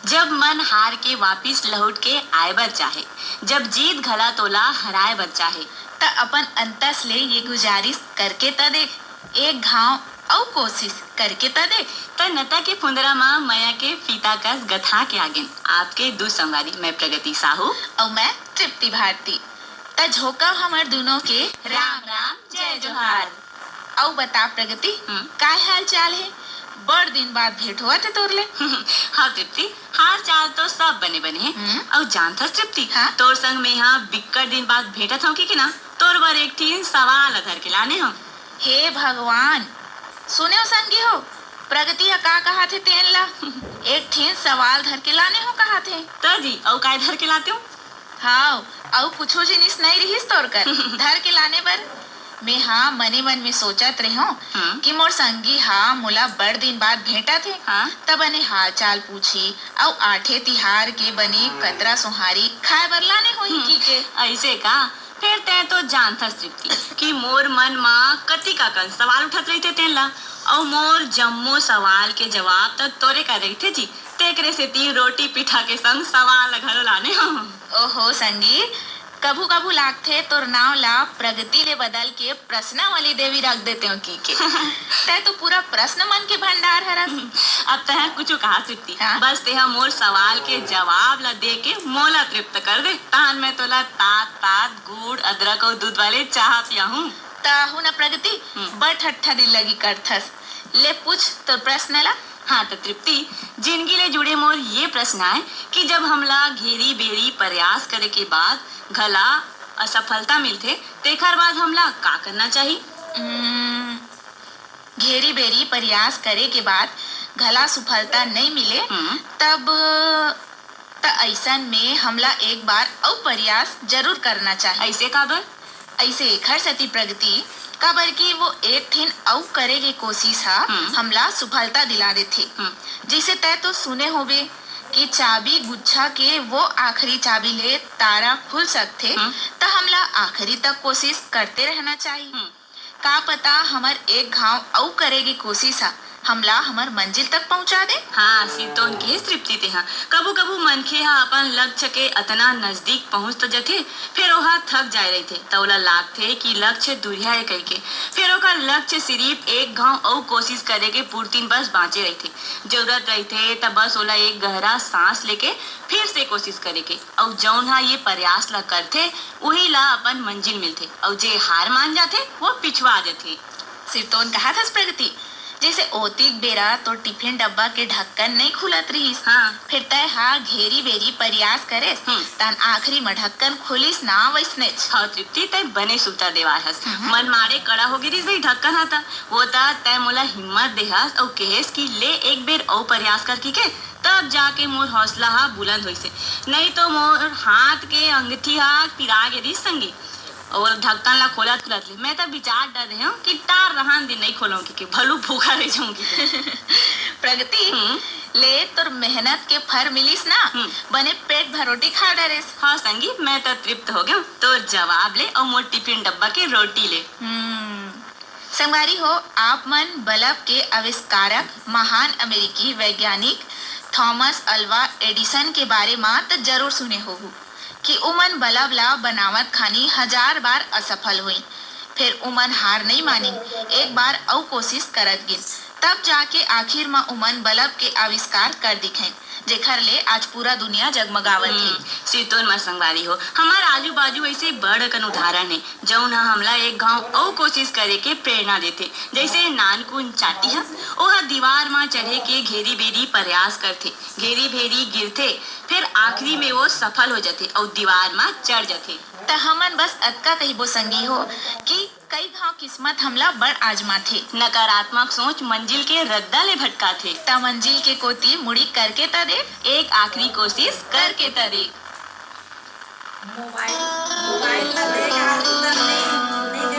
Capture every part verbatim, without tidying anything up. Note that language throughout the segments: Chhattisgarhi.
जब मन हार के वापिस लहुट के आए बर चाहे, जब जीत घला तोला हराए बर चाहे, त अपन अंतस ले ये गुजारिश करके त देख, एक घांव अउ कोशिश करके त देख। त नता के फुंदरा म मया के फीता कस गथा के आगेन आपके दू संगवारी, मैं प्रगति साहू। अउ मैं तृप्ति भारती। त झोंका हमर दूनों के राम राम, जय जोहार। अउ बता प्रगति, हम्म। काय हाल चाल हे? बड़ दिन बाद भेंट होवत हे तोर ले। हाँ तृप्ति, हाल चाल तो सब बने बने हे। हम्म। अउ जानथस तृप्ति, हाँ? तोर संग मेहा बिक्कट दिन बाद भेंटत हंव कि, कि ना, तोर बर एक ठिन सवाल धर के लाने हंव। हे भगवान, सुनेव संगी हो, प्रगति ह का कहाथे तेन ला? एक ठिन सवाल धर के लाने हंव कहाथे। त जी, अउ काय धर के लातेव? हाव, अउ कुछो जिनिस नइ रिहिस तोर कर धर के लाने बर। मेहा मने मन में सोचत रेहेंव हम्म। कि मोर संगी हा मोला बड़ दिन बाद भेंटत हे, हाँ। त बने हाल चाल पूछही अउ आठे तिहार के बने कतरा सोहारी खाए बर लाने होही हम्म। कहिके। अइसे का? फेर तैं तो जानथस तृप्ति कि मोर मन म कतिक अकन सवाल उठत रहिथे तेन ला, अउ मोर जम्मो सवाल के जवाब त तोरे कर रहिथे जी। तेकरे सेती रोटी पीठा के संग सवाल घलो लाने हंव। ओहो संगी, कभू-कभू लागथे तोर नांव ला प्रगति ले बदल के प्रश्नावली देवी रख देतेंव कहिके। तैं तो पूरा प्रश्न मन के भंडार हरस। अब तैं कुछु कहा तृप्ति, हाँ? बस तेहा मोर सवाल के जवाब ला दे के मोला तृप्त कर दे, तहान मैं तोला तात-तात गुड़, अदरक अउ दूध वाले चाह पियाहूं। त हूं न प्रगति, हम्म। बड़ ठट्ठा दिल्लगी करथस। ले पूछ तोर प्रश्न ला। हाँ त तृप्ति, जिनगी ले जुड़े मोर ये प्रश्न आय कि जब हमला घेरी बेरी परयास करे के बाद घला असफलता मिलथे, तेखर बाद हमला का करना चाही? उम्म, घेरी बेरी परयास करे के बाद घला सुफलता नइ मिले, हम्म। तब, त अइसन में हमला एक बार अउ परयास जरूर करना चाही। अइसे काबर? अइसे एखर सेती प्रगति, काबर कि वो एक ठिन अउ करे के कोशिश ह हम्म। हमला सुफलता दिला देथे। हम्म। जइसे तैं तो सुने होबे कि चाबी गुच्छा के वो आखिरी चाबी ले तारा खुल सकथे, हम्म। त हमला आखिरी तक कोशिश करते रहना चाही। हम्म। का पता हमर एक घांव अउ करे के कोशिश ह हमला हमर मंजिल तक पहुंचा दे। हाँ, सिरतोन कहेस तृप्ति तेहा। कभू-कभू मनखे ह अपन लक्ष्य के अतना नजदीक पहुंच तो जथे, फेर ओहा थक जाय रहिथे, त ओला लागथे कि लक्ष्य दुरिहा ए कहिके। फेर ओकर लक्ष्य सिरिफ एक घांव अउ कोशिश करे के पुरतिन बस बांचे रहिथे। जरूरत रहिथे, त बस ओला एक गहरा सांस लेके फिर से कोशिश करे के। अउ जउन ह ये परयास ल करथे, उही ला अपन मंजिल मिलथे, अउ जे हार मान जाथे, वो पिछवा जथे। सिरतोन कहाथस प्रगति, जइसे ओतिक बेरा तोर टिफिन डब्बा के ढक्कन नइ खुलत रिहिस। हाँ। फेर तैं हा घेरी बेरी परयास करेस, हम्म। तहन आखिरी म ढक्कन खुलिस ना वइसनेच। हाँ तृप्ति, तैं बने सुरता देवाय हस। हम्म। मन माड़े कड़ा होगे रिहिस भई ढक्कन ह त, वो त तैं मोला हिम्मत देहस अउ कहेस कि ले एक बेर अउ परयास कर कहिके, तब जाके मोर हौसला ह बुलंद होइसे, नइ तो मोर हाथ के अंगठी ह पिरा गे रिहिस संगी। अउ ढक्कन ला खोलत खोलत ले मैं त बिचार डर रहेंव कि टार रहन दे, नइ खोलंव कहिके, भलू भूखा रह जाहूं कहिके। प्रगति, हम्म। ले तोर मेहनत के फर मिलिस ना, हम्म। बने पेट भर रोटी खा डरेस। हाँ संगी, मैं त तृप्त हो गेंव तोर जवाब ले अउ मोर टिफिन डब्बा के रोटी ले। हम्म। संगवारी हो, आप मन बल्ब के आविष्कारक महान अमेरिकी वैज्ञानिक थॉमस अल्वा एडिसन के बारे म त जरूर सुने होहू कि उमन बल्ब ला बनावत खानी हजार बार असफल होइन, फेर उमन हार नइ मानिन, एक बार अउ कोशिश करत गिन, तब जाके आखिर म उमन बल्ब के आविष्कार कर दिखइन। जेखर ले आज पूरा दुनिया जगमगावत हे। हम्म, सिरतोन म संगवारी हो, हमर आजू-बाजू अइसे बड़ अकन उदाहरण हे, जउन ह हमला एक घांव अउ कोशिश करे के प्रेरणा देथे। जइसे नानकुन चाटी ह, ओह दीवार म चढ़े के घेरी-बेरी परयास करथे, घेरी-भेरी गिरथे, फेर आखिरी में वो सफल हो जथे अउ दीवार म चढ़ जथे। त हमन बस अतका कहिबो संगी हो कि कई घांव किस्मत हमला बड़ आजमाथे। नकारात्मक सोच मंजिल के रद्दा ले भटकाथे। त मंजिल के कोति मुड़ी करके त देख। एक आखिरी कोशिश करके त देख। मोबाइल, मोबाइल ला दे यार, तब नहीं, नहीं दे,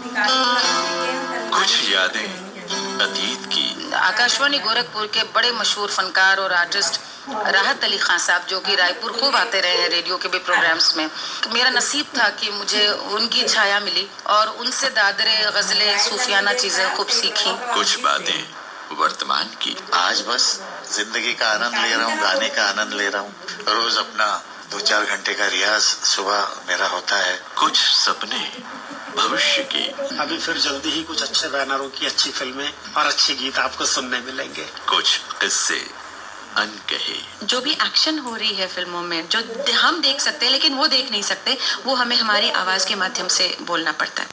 निकाल, निकाल, निकाल। कुछ यादें अतीत की। आकाशवाणी गोरखपुर के बड़े मशहूर फनकार और आर्टिस्ट राहत अली खान साहब, जो कि रायपुर खूब आते रहे हैं रेडियो के भी प्रोग्राम्स में। मेरा नसीब था कि मुझे उनकी छाया मिली और उनसे दादरे, गज़लें, सूफियाना चीज़ें खूब सीखी। कुछ बातें वर्तमान की। आज बस जिंदगी का आनंद ले रहा हूँ, गाने का आनंद ले रहा हूँ। रोज अपना दो चार घंटे का रियाज सुबह मेरा होता है। कुछ सपने भविष्य के। अभी फिर जल्दी ही कुछ अच्छे बैनरों की अच्छी फिल्में और अच्छे गीत आपको सुनने मिलेंगे। कुछ किस्से अनकहे। जो भी एक्शन हो रही है फिल्मों में, जो दे- हम देख सकते हैं लेकिन वो देख नहीं सकते, वो हमें हमारी आवाज के माध्यम से बोलना पड़ता है।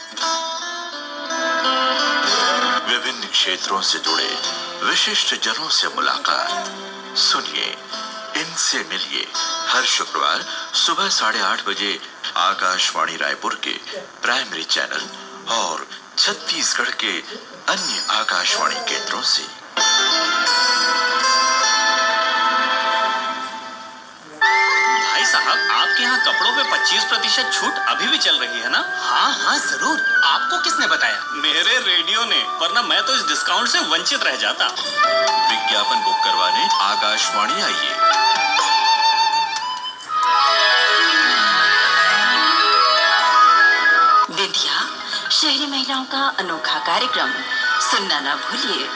विभिन्न क्षेत्रों से जुड़े विशिष्ट जनों से मुलाकात। सुनिए, इनसे मिलिए, हर शुक्रवार सुबह साढ़े आठ बजे आकाशवाणी रायपुर के प्राइमरी चैनल और छत्तीसगढ़ के अन्य आकाशवाणी केंद्रों से। भाई साहब, आपके यहाँ कपड़ों पे पच्चीस प्रतिशत छूट अभी भी चल रही है ना? हाँ हाँ, जरूर। आपको किसने बताया? मेरे रेडियो ने, वरना मैं तो इस डिस्काउंट से वंचित रह जाता। विज्ञापन बुक करवाने आकाशवाणी आइए। बिंदिया, शहरी महिलाओं का अनोखा कार्यक्रम। सुनना ना भूलिए,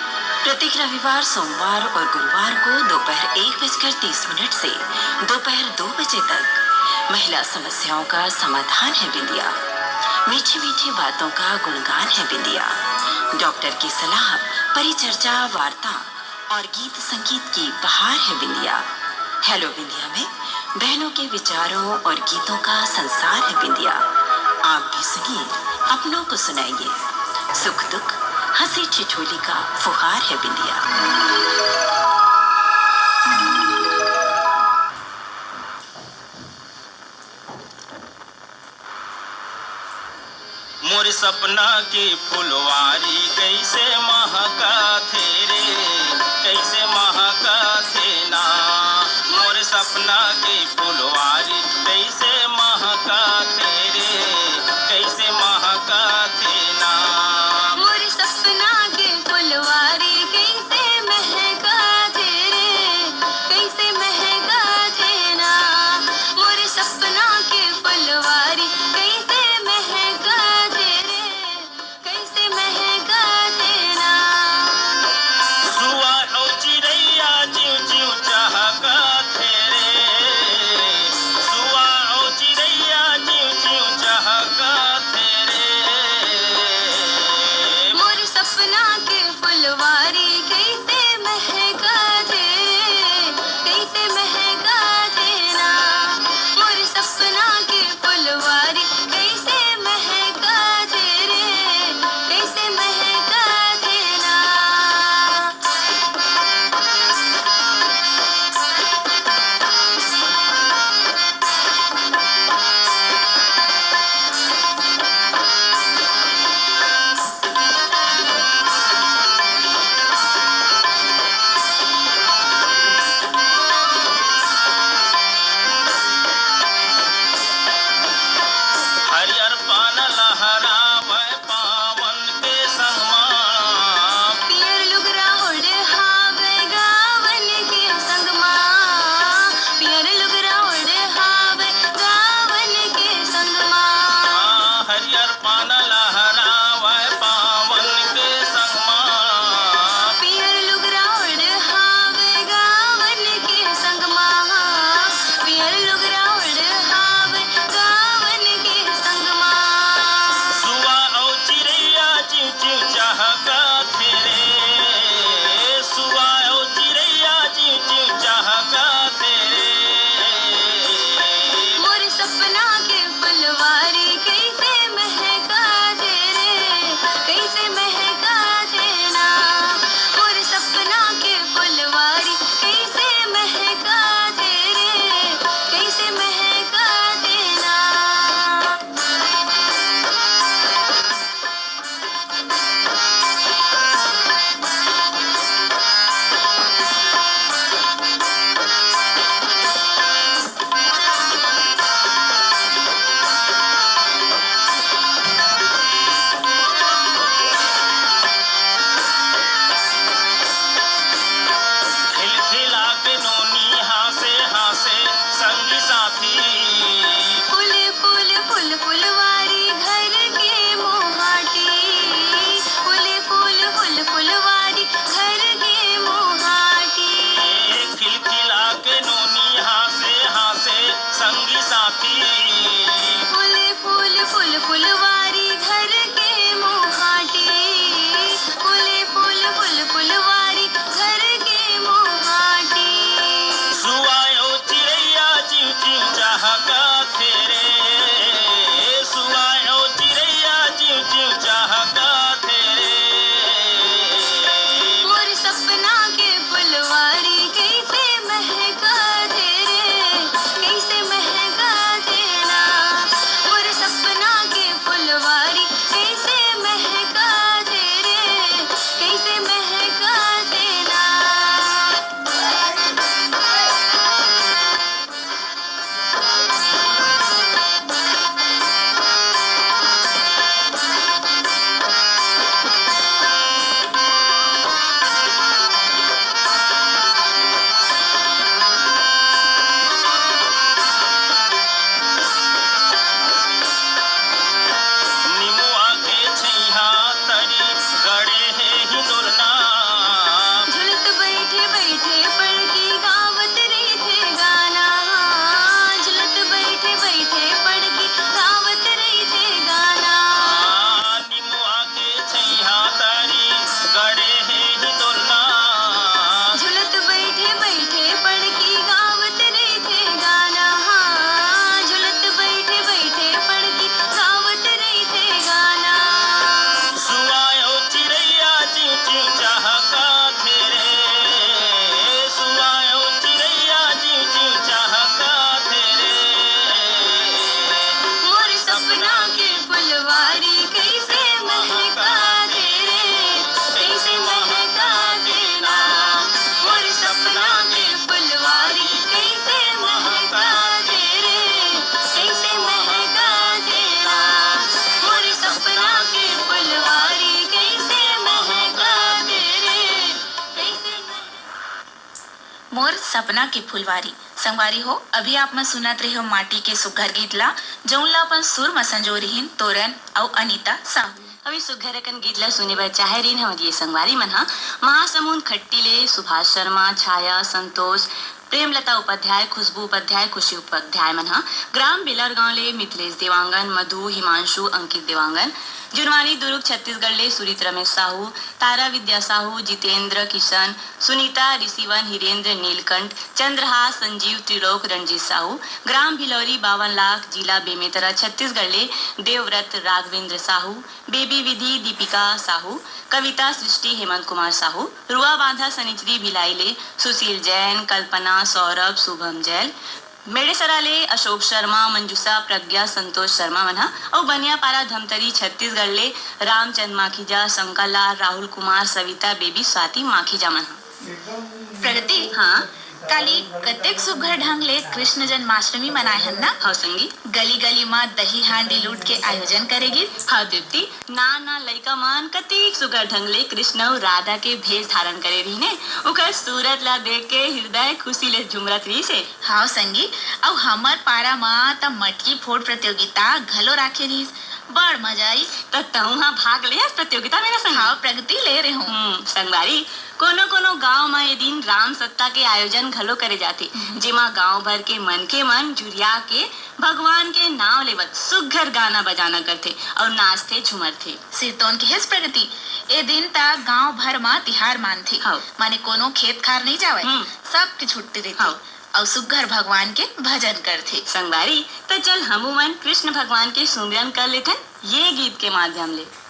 प्रत्येक रविवार, सोमवार और गुरुवार को दोपहर एक बजकर तीस मिनट से दोपहर दो बजे तक। महिला समस्याओं का समाधान है बिंदिया, मीठी मीठी बातों का गुणगान है बिंदिया, डॉक्टर की सलाह, परिचर्चा, वार्ता और गीत संगीत की बहार है बिंदिया। हेलो बिंदिया में बहनों के विचारों और गीतों का संसार है बिंदिया। आप भी सुनिए, अपनों को सुनाइए। सुख दुख, हंसी ठिठोली का फुहार है बिंदिया। मोर सपना के फुलवारी कइसे महकाथे रे, कइसे महकाथे ना। मोर सपना के फुलवारी कइसे महकाथे रे, कइसे महकाथे ना। मोर सपना के फुलवारी कइसे महकाथे रे, कइसे महकाथे ना। मोर सपना के फुलवारी कइसे महकाथे रे, कइसे महकाथे ना। सुआ अउ चिरैया चिव चिव चहकाथे रे, सुआ अउ सपना के फुलवारी। संगवारी हो, अभी आप मन सुनत रहे हो माटी के सुग्घर गीत ला, जउन ला अपन सुर म संजो रिहिन तोरन अउ अनिता साहू। अभी सुग्घर अकन गीत ला सुने बर चाहे रिहिन हमर ये संगवारी मन ह महासमुंद खट्टी ले सुभाष शर्मा, छाया, संतोष, प्रेमलता उपाध्याय, खुशबू उपाध्याय, खुशी उपाध्याय मन ह, ग्राम बेलर गांव ले मिथिलेश देवांगन, मधु, हिमांशु, अंकित देवांगन, जुनवानी दुर्ग छत्तीसगढ़ ले सुरीत रमेश साहू, तारा विद्या साहू, जितेंद्र, किशन, सुनीता, ऋषिवन, हिरेंद्र, नीलकंठ, चंद्रहास, संजीव, त्रिलोक, रणजीत साहू, ग्राम भिलौरी, बावन लाख, जिला बेमेतरा, छत्तीसगढ़ ले देवव्रत, राघवेंद्र साहू, बेबी विधि, दीपिका साहू, कविता सृष्टि, हेमंत कुमार साहू, रुआ बांधा सनिचरी भिलाई ले सुशील जैन, कल्पना, सौरभ, शुभम जैन, मेड़ेसरा ले अशोक शर्मा, मंजूषा, प्रज्ञा, संतोष शर्मा मन ह, अउ बनियापारा धमतरी छत्तीसगढ़ ले रामचंद माखीजा, शंकर लाल, राहुल कुमार, सविता, बेबी, स्वाति माखीजा मन ह। प्रगति, हाँ। काली कतेक सुघर ढंग ले कृष्ण जन्माष्टमी मनाए हन ना? हव संगी। गली गली म दही हांडी लूट के आयोजन करे गिस। हव दीप्ति, नान नान लइका मन कतेक सुघर ढंग ले कृष्ण अउ राधा के भेष धारण करे रिहिन हे। ओकर सूरत ला देख के हृदय खुशी ले झुमरत रिहिस हे। हव संगी, अउ हमर पारा म त मटकी फोड़ प्रतियोगिता घलो राखे रिहिस। बड़ मजा आइस। त तहूं ह भाग ले हस प्रतियोगिता में ना संगी? हव प्रगति, ले रेहेंव। हम्म, संगवारी, कोनो कोनो गांव म ए दिन राम सत्ता के आयोजन घलो करे जाथे, हम्म। जेमा गांव भर के मनखे मन जुरिया के भगवान के नांव लेवत सुघर गाना बजाना करथे अउ नाचथे झुमरथे। सिरतोन के हेस प्रगति, ए दिन त गांव भर म तिहार मानथे। हव। माने कोनो खेत खार नइ जावय, हम्म। सबके छुट्टी रहिथे। हव। अउ सुघर भगवान के भजन करथे। संगवारी, त चल हमू मन कृष्ण भगवान के सुमिरन कर लेथन ये गीत के माध्यम ले।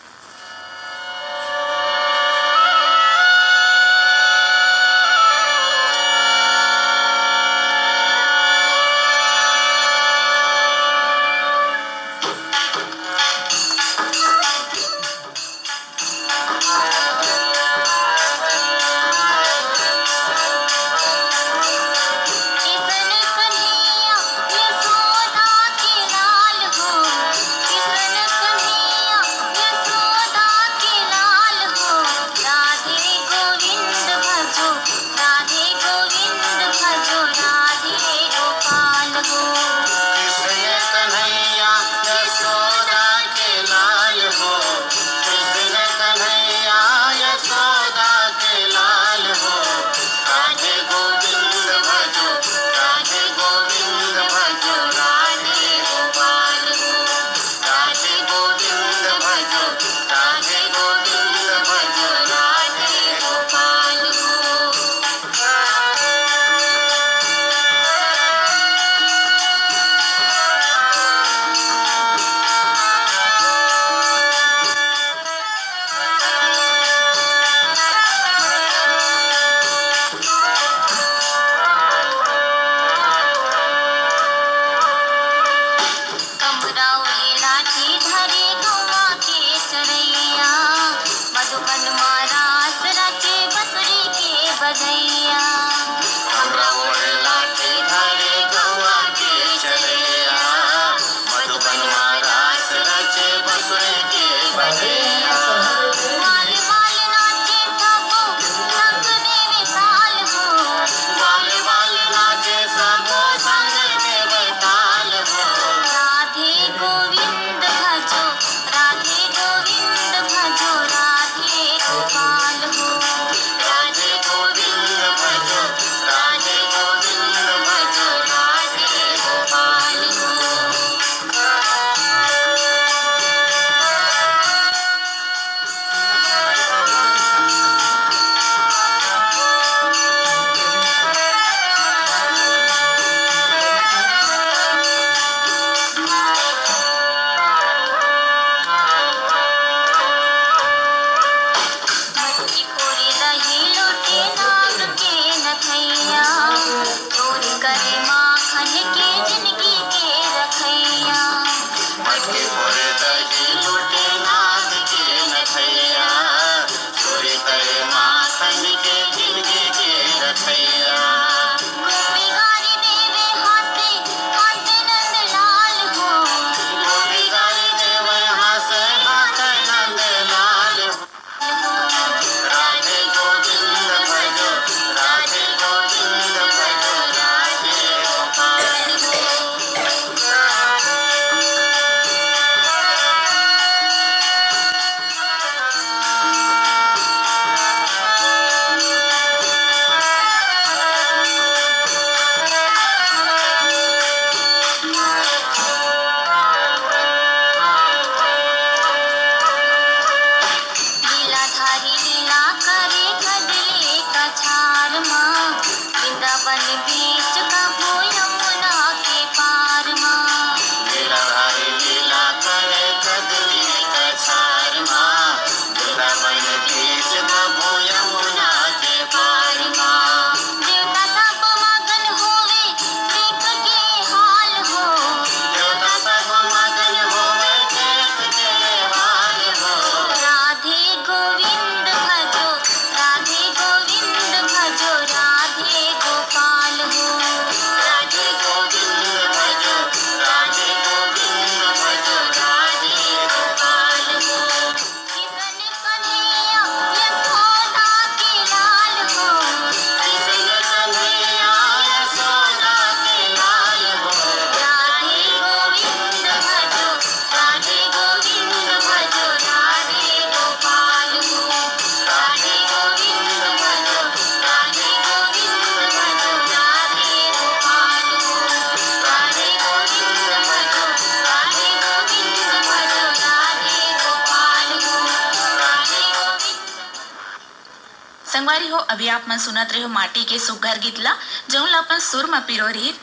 बीच कभू यमुना के पार मा। लीला भारी लीला करे कदली कछार मा। वृंदावन बीच कभू यमुना के पार मा। देवता सब मगन होवे देख के हाल हो। देवता सब मगन होवे देख के हाल हो। राधे गोविंद भजो, राधे गोविंद भजो, राधे गोपाल हो। राधे गोविंद भजो, राधे गोविंद भजो, राधे गोपाल हो। किशन कन्हैया यशोदा के लाल हो। किशन कन्हैया यशोदा के लाल हो। राधे गोविंद भजो, राधे गोविंद भजो, राधे गोपाल हो। राधे गोविंद भजो, राधे गोविंद भजो, राधे गोपाल हो। राधे गोविंद भजो, राधे गोविंद भजो, राधे गोपाल हो। राधे गोविंद। संगवारी हो, अभी आप मन सुनत रहे हो माटी के सुग्घर गीत ला, जउन ला अपन सुर म पिरो रहिन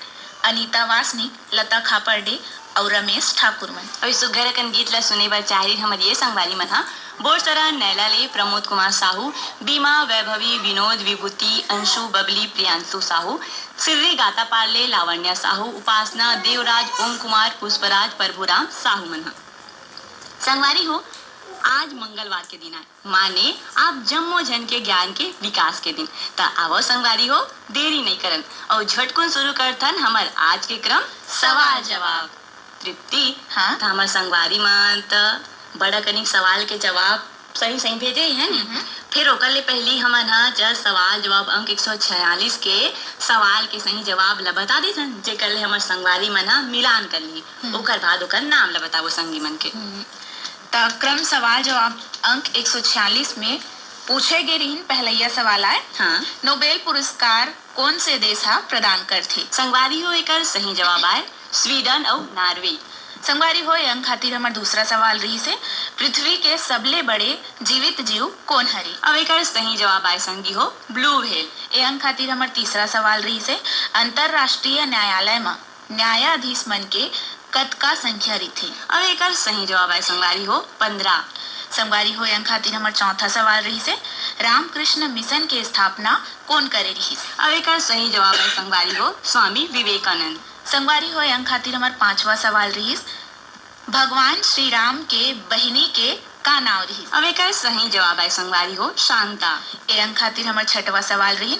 अनीता वासनिक, लता खापर्डे अउ रमेश ठाकुर मन। अउ ए सुग्घर अकन गीत ला सुने बर चाहे रहिन हमर ये संगवारी मन ह बोरसरा नैला ले प्रमोद कुमार साहू, बीमा, वैभवी, विनोद, विभूति, अंशु, बबली, प्रियांशु साहू, सिर्री गातापार ले लावण्या साहू, उपासना, देवराज, ओम कुमार, पुष्पराज, प्रभुराम साहू मन ह। संगवारी हो, आज मंगलवार के दिन आय, माने आप जम्मो झन के ज्ञान के विकास के दिन। त आवो संगवारी हो, देरी नइ करन अउ झटकुन शुरू करथन हमर आज के क्रम सवाल जवाब। तृप्ति, हाँ? त हमर संगवारी मन त बड़ा कनिक सवाल के जवाब सही सही भेजे हे, है नी? हम्म। फिर ओकर ले पहिली हमन ह जस सवाल जवाब अंक एक सौ छियालीस के सवाल के सही जवाब ल बता देथन, जेकर ले हमर संगवारी मन ह मिलान कर लिही। हम्म। ओकर बाद ओकर नाम ल बताबो संगी मन के। हम्म। त क्रम सवाल जवाब अंक एक सौ छियालीस में पूछे गे रिहिन, पहलैया सवाल आय, हाँ। नोबेल पुरस्कार कोन से देश ह प्रदान करथे? संगवारी हो, एकर सही जवाब आय स्वीडन अउ नार्वे। संगवारी हो, ए अंक खातिर हमर दूसरा सवाल रिहिस हे, पृथ्वी के सबले बड़े जीवित जीव कोन हरे? अउ एकर सही जवाब आय संगी हो, blue whale। ए अंक खातिर हमर तीसरा सवाल रिहिस हे, अंतर्राष्ट्रीय न्यायालय म न्यायाधीश मन के कतका संख्या रहिथे? अउ एकर सही जवाब आय संगवारी हो, पंद्रह। संगवारी हो, ए अंक खातिर हमर चौथा सवाल रिहिस हे, रामकृष्ण मिशन के स्थापना कोन करे रिहिस? अउ एकर सही जवाब आय संगवारी हो, स्वामी विवेकानंद। संगवारी हो, ए अंक खातिर हमर पांचवा सवाल रिहिस, भगवान श्री राम के बहिनी के का नाव रिहिस? अउ एकर सही जवाब आय संगवारी हो, शांता। ए अंक खातिर हमर छठवा सवाल रिहिन,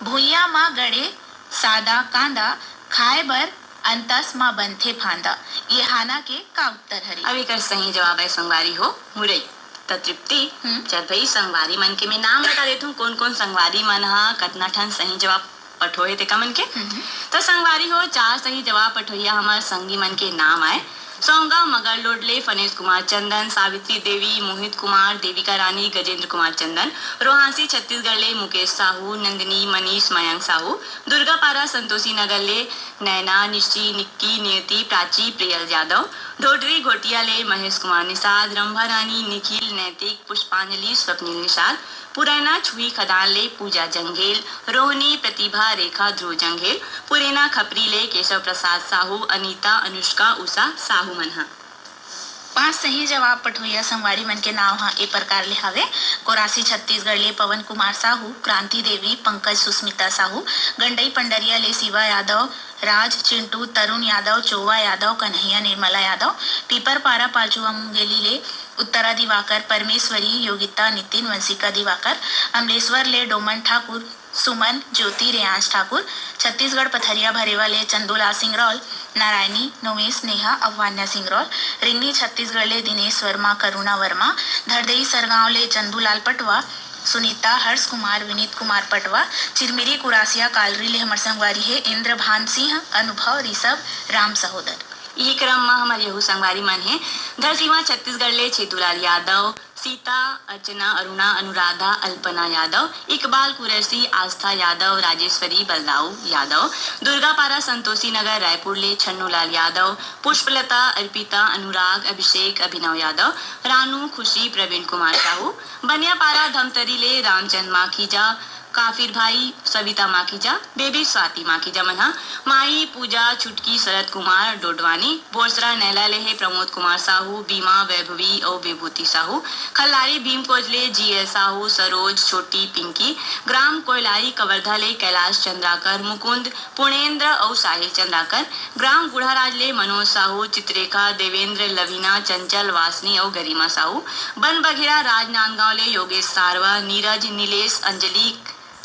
भुइयां म गड़े सादा कांदा खाए बर अंतस म बनथे फांदा। ये हाना के का उत्तर हरे? अउ एकर सही जवाब आय संगवारी हो, मुरई। त तृप्ति, हम्म। चल भई, संगवारी मन के मैं नाम बता देथूं, कोन कोन संगवारी मन ह कतना ठन सही जवाब पठोए हे तेका मन के। हम्म। त संगवारी हो, चार सही जवाब पठोइया हमर संगी मन के नाम आय, सौंगा मगरलोड ले फनेश कुमार चंदन, सावित्री देवी, मोहित कुमार, देविका रानी, गजेंद्र कुमार चंदन, रोहासी छत्तीसगढ़ ले मुकेश साहू, नंदिनी, मनीष, मयंक साहू, दुर्गापारा संतोषी नगर ले नैना, निशी, निक्की, नियति, प्राची, प्रियल यादव, ढोडरी घोटिया ले महेश कुमार निषाद, रंभा रानी, निखिल, नैतिक, पुष्पांजलि, स्वप्निल निषाद, पुरैना छुई खदान ले पूजा जंघेल, रोहिणी, प्रतिभा, रेखा, ध्रुव जंघेल, पुरेना खपरी ले केशव प्रसाद साहू, अनीता, अनुष्का, उषा साहू मन ह। पांच सही जवाब पठोइया संगवारी मन के नाव ह ए प्रकार ले हावे, कोरासी छत्तीसगढ़ ले पवन कुमार साहू, क्रांति देवी, पंकज, सुस्मिता साहू, गंडई पंडरिया ले शिवा यादव, राज, चिंटू, तरुण यादव, चोवा यादव, कन्हैया, निर्मला यादव, पीपरपारा पाचुआ मुंगेली ले उत्तरा दिवाकर, परमेश्वरी, योगिता, नितिन, वंशिका दिवाकर, अमलेश्वर ले डोमन ठाकुर, सुमन, ज्योति, रेयांश ठाकुर, छत्तीसगढ़ पथरिया भरेवा ले चंदूलाल सिंगरौल, नारायणी, नोमेश, नेहा, अववान्या सिंगरौल, रिंगनी छत्तीसगढ़ ले दिनेश वर्मा, करुणा वर्मा, धरदेई सरगांव ले चंदूलाल पटवा, सुनीता, हर्ष कुमार, विनीत कुमार पटवा, चिरमिरी कुरासिया कालरी ले हमर संगवारी हे इंद्रभान सिंह, अनुभव, ऋषभ, राम सहोदर। इही क्रम म हमर यहू संगवारी मन हे धरसीवा छत्तीसगढ़ ले छेतूलाल यादव, सीता, अर्चना, अरुणा, अनुराधा, अल्पना यादव, इकबाल कुरैशी, आस्था यादव, राजेश्वरी, बलदाऊ यादव, दुर्गापारा संतोषी नगर रायपुर ले छन्नूलाल यादव, पुष्पलता, अर्पिता, अनुराग, अभिषेक, अभिनव यादव, रानू, खुशी, प्रवीण कुमार साहू, बनियापारा धमतरी ले रामचंद माखीजा, काफिर भाई सविता माखीजा, बेबी स्वाति माखीजा मन ह, माई पूजा, छुटकी शरद कुमार डोडवानी, बोरसरा नैला ले हे प्रमोद कुमार साहू, बीमा, वैभवी अउ विभूति साहू, खल्लारी भीमकोज ले जी एल साहू, सरोज, छोटी, पिंकी, ग्राम कोयलारी कवर्धा ले कैलाश चंद्राकर, मुकुंद, पूर्णेंद्र अउ साहिल चंद्राकर, ग्राम गुढ़ाराज ले मनोज साहू, चित्रेखा, देवेंद्र, लवीना, चंचल, वासनी अउ गरिमा साहू, बन बघेरा राजनांदगांव ले योगेश सारवा, नीरज, नीलेश, अंजलि,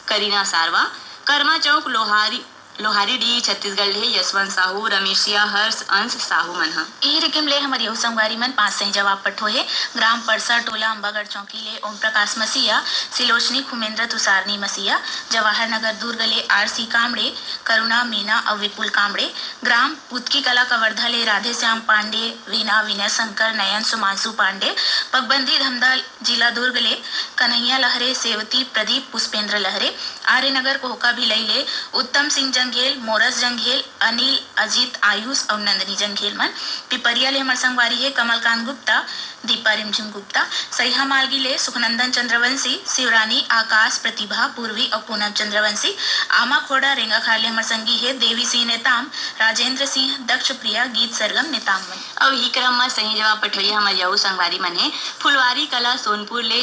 करीना सारवा, करमा चौक लोहारी, लोहारी डी छत्तीसगढ़ ले यशवंत साहू, रमेशिया, हर्ष, अंश साहू मन ह। इही रिकिम ले हमर यहू संगवारी मन पांच सही जवाब पठो हे। ग्राम परसा टोला अम्बागढ़ चौकी ले ओम प्रकाश मसीहा, सिलोचनी खुमेंद्र तुसारनी मसीहा, जवाहर नगर दुर्ग ले आर सी कामड़े, करुणा मीना अउ विपुल कामड़े, ग्राम पुतकी कला कवर्धा ले राधेश्याम पांडे, वीना, विनय शंकर, नयन, सुमांशु पांडे, पगबंदी धमधा जिला दुर्ग ले कन्हैया लहरे, सेवती, प्रदीप, पुष्पेंद्र लहरे, आर्यनगर कोहका भिलई ले उत्तम सिंह जंघेल, मोरस जंघेल, अनिल, अजीत, आयुष अउ नंदनी जंघेल मन। पिपरिया ले हमर संगवारी हे कमलकांत गुप्ता, दीपा रिमझिम गुप्ता, सैहा मालगी ले सुखनंदन चंद्रवंशी, शिवरानी, आकाश, प्रतिभा, पूर्वी अउ पूनम चंद्रवंशी। आमा खोड़ा रेंगाखार ले हमर संगी हे देवी सिंह नेताम, राजेंद्र सिंह, दक्ष प्रिया, गीत सरगम नेताम मन। अउ इही क्रम म सही जवाब पठोइया हमर यहू संगवारी मन हे फुलवारी कला सोनपुर ले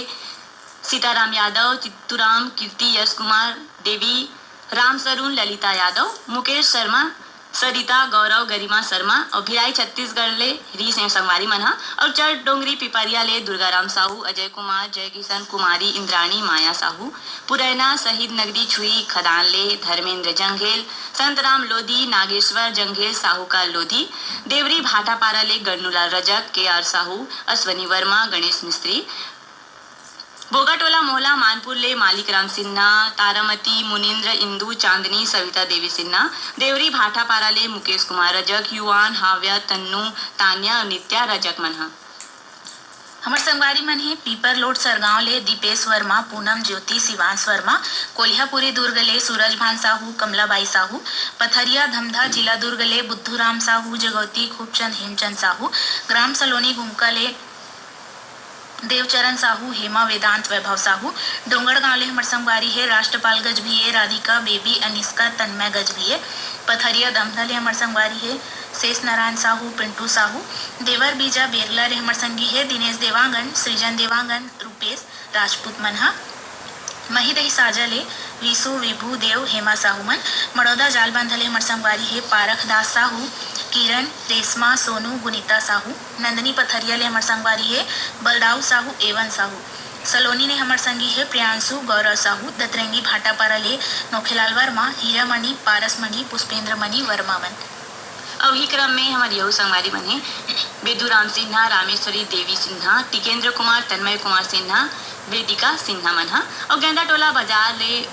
सीताराम यादव, चित्तूराम, कीर्ति, यश कुमार, देवी, राम सरून, ललिता यादव, मुकेश शर्मा, सरिता, गौरव, गरिमा शर्मा अउ भिलाई छत्तीसगढ़ ले रीस हे संगवारी मन ह। अउ चर डोंगरी पिपरिया ले दुर्गाराम साहू, अजय कुमार, जय किशन, कुमारी, इंद्राणी, माया साहू, पुरैना, शहीद नगरी छुई खदान ले धर्मेंद्र जंघेल, संतराम लोधी, नागेश्वर जंघेल, साहूकार लोधी, देवरी भाटापारा ले गन्नूलाल रजक, के आर साहू, अश्वनी वर्मा, गणेश मिस्त्री, बोगाटोला मोहला मानपुर ले मालिक राम सिन्हा, तारामती, मुनिंद्र, इंदू, चांदनी, सविता देवी सिन्हा, देवरी भाटापारा ले मुकेश कुमार रजक, युवान, हाव्या, तन्नू, तान्या अउ नित्या रजक मन ह। हमर संगवारी मन हे पीपर लोड सरगांव ले दीपेश वर्मा, पूनम ज्योति, शिवांश वर्मा, कोलिहापुरी दुर्ग ले सूरज भान साहू, कमलाबाई साहू, पथरिया धमधा जिला दुर्ग ले बुद्धू राम साहू, जगौती खूबचंद, हेमचंद साहू, ग्राम सलोनी घुमका ले देवचरण साहू, हेमा, वेदांत, वैभव साहू। डोंगरगांव ले हमर संगवारी हे राष्ट्रपाल गजभिये, राधिका, बेबी, अनिष्का, तन्मय गजभिये। पथरिया दमदा ले हमर संगवारी हे शेष नारायण साहू, पिंटू साहू। देवर बीजा बेरला ले हमर संगी हे दिनेश देवांगन, सृजन देवांगन, रूपेश राजपूत मन ह। महीदही साजा ले विशु, विभू, देव, हेमा साहू मन। मड़ौदा जालबांधा ले हमर संगवारी हे पारख दास साहू, किरण, रेशमा, सोनू, गुनीता साहू। नंदनी पथरिया ले हमर संगवारी हे बलदाऊ साहू, एवन साहू। सलोनी ले हमर संगी हे प्रियांशु, गौरव साहू। दतरंगी भाटापारा ले नोखेलाल वर्मा, हीरामणि, पारसमणि, पुष्पेंद्र मणि वर्मा मन। अउ इही क्रम में हमर यहू संगवारी मन हे बेदूराम सिन्हा, रामेश्वरी देवी सिन्हा, टिकेंद्र कुमार, तन्मय कुमार सिन्हा, वेदिका सिन्हा मन ह। अउ गेंदा टोला बाजार ले